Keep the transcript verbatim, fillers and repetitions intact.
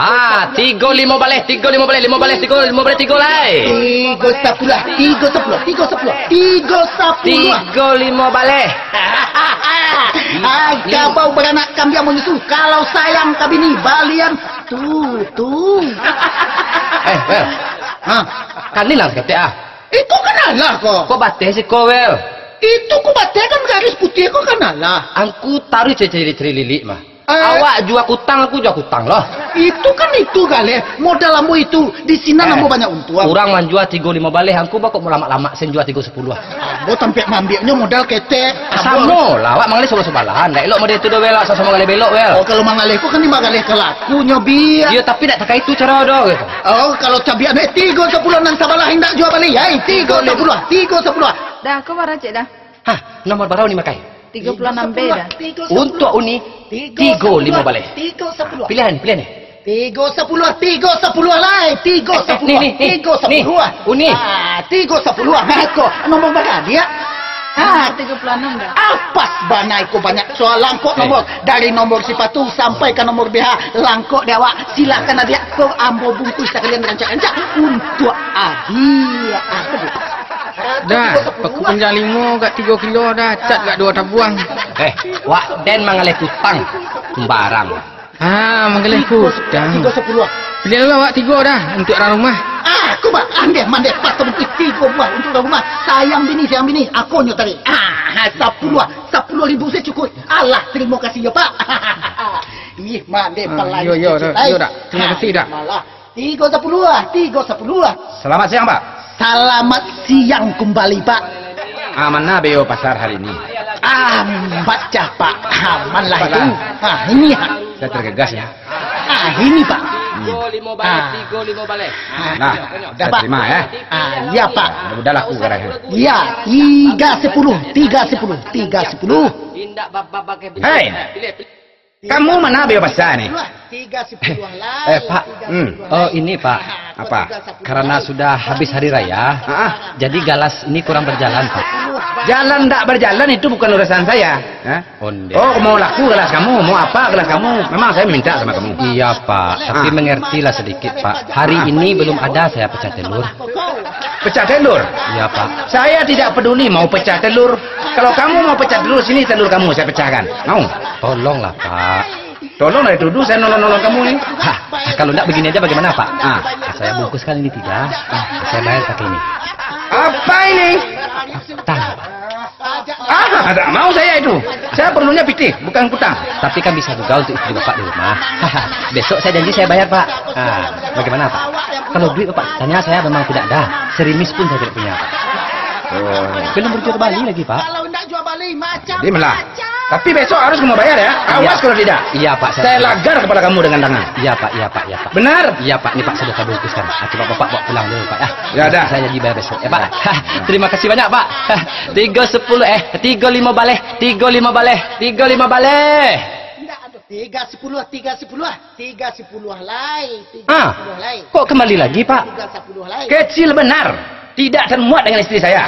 Ah, tigo limo baleh, tigo limo baleh, limo baleh tigo, limo baleh tigo lai. Tigo sapuluah, tigo sapuluah, tigo sapuluah, tigo sapuluah. Tigo limo baleh. Ah, kabau baranak kambiang manyusu. Kalau sayang ka bini, balian tu, tu. Eh, Wel. Ha? Kanilah saketek ah. Itu kan alah ko. Ko bateh siko, Wel. Itu ko bateh kan garis putiah ko kan alah. Angku taruih cari-cari lilik mah. Eh. Awak jua kutang, aku jua kutang lah. Itu kan itu galeh, modal ambo itu, di sinan Eh, ambo banyak untuang. Urang manjua tigo limo baleh, angku baa kok lamak-lamak sen jua tigo sapuluah. Ambo tampek maambiaknyo modal ketek. Samo lah, awak mangaleh sabalahan-sabalahan. Ndak elok model itu doh, Wel, lah, samo-samo galeh belok, Wel. Oh, kalau mangaleh ko kan dimagaleh ka lakunyo, Biak. Iyo, tapi ndak takah itu caro doh, gitu. Oh, kalau cabiak naik tigo sapuluah nan sabalah indak jua bali, ai, tigo sapuluah, tigo sapuluah. Dah, ko bara cek dah. Hah, nomor bara uni makai? Tigo puluah anam B dah. Untuak uni, tigo limo baleh. Tigo sapuluah. Pilihan, pilihan ni. Tigo sapuluah, tigo sapuluah lai, tigo sapuluah, ni, ni, ni, tigo sapuluah. Uni. Ah, tigo sapuluah, nah, ko. Nomor bara dia? Ah, tigo puluah anam dah. Ah, pas bana iko banyak soal langkok nomor. Dari nomor sipatu sampai ka nomor B H, langkok di awak. Silakan adiak, ko ambo bungkus sakalian rancak-rancak untuak adiak. Ah, Dah, paku panjang limo agak tigo kilo dah, cat agak duo tabuang. Eh, wak den mangaleh kutang. Sembarang. Ha, mangaleh kutang. Tigo sapuluah. Pilihan lah awak tigo dah, untuak urang rumah. Ah, aku bah, andeh mandeh, patang tigo buah untuak urang rumah. Sayang bini, sayang bini, akonyo tadi. Ah, sapuluah, sapuluah ribu sajo cukuik. Alah, tarimo kasih yo, Pak. Ih, mandeh. Ah, palai yo, yo, kecil, dah, ai. Yo, dah. Tarimo kasih, dah. Malah. Tigo sapuluah, tigo sapuluah. Selamat siang, Pak. Selamat siang kembali, Pak. Ah, mana beo pasar hari ini? Ah, baca, Pak. Aman lah itu. Ah, ini, ha. Saya tergegas, ya. Ah, ini, Pak. Hmm. Ah. Nah, dah, saya Pak. Terima, ya. Ah, iya, Pak. Udah laku sekarang, ya. Iya, tiga sepuluh, tiga sepuluh, tiga sepuluh. Hei! Kamu mana beo pasar ni? Tiga sepuluh lah. Eh, Pak. Hmm. Oh, ini, Pak. Apa? Karena sudah habis hari raya, jadi galas ini kurang berjalan, Pak. Jalan ndak berjalan itu bukan urusan saya. Hah? Onde. Oh, mau laku galas kamu, mau apa galas kamu? Memang saya minta sama kamu. Iya, Pak. Tapi mengertilah sedikit, Pak. Hari ini belum ada saya pecah telur. Pecah telur? Iya, Pak. Saya tidak peduli mau pecah telur. Kalau kamu mau pecah telur, sini telur kamu, saya pecahkan. Mau? Tolonglah, Pak. Tolonglah itu, saya nolong-nolong kamu ni. Hah, kalau ndak begini aja bagaimana, Pak? Ah. Saya bungkuskan ini tiga, ah, saya bayar pakai ini. Apa ini? Tang, Pak. Ah, tidak mau saya itu. Saya perlunya pitih, bukan kutang. Tapi kan bisa juga untuk istri Bapak di rumah. Besok saya janji saya bayar, Pak. Ah, bagaimana, Pak? Kalau duit Bapak tanya saya memang tidak ada. Serimis pun saya tidak punya, Pak. Oh. Belum berjual bali lagi, Pak. Kalau ndak jual bali, macam Diam lah. Tapi besok harus kamu bayar, ya. Awas kalau tidak. Iya, Pak, saya Saya lagar kepala kamu dengan tangan. Iya, Pak, iya, Pak, iya, Pak. Benar? Iya, Pak, ini, Pak, sudah saya bungkuskan. Ah, coba Bapak bawa pulang dulu, Pak, ya. Ya, dah. Saya janji bayar besok, ya, Pak. Terima kasih banyak, Pak. Tiga sepuluh, eh, tiga lima baleh, tiga lima baleh, tiga lima baleh. Tidak, aduh. Tiga sepuluh, tiga sepuluh, tiga sepuluh lai, tiga sepuluh lai. Ah, kok kembali lagi, Pak? Tiga sepuluh lai. Kecil benar. Tidak termuat dengan istri saya.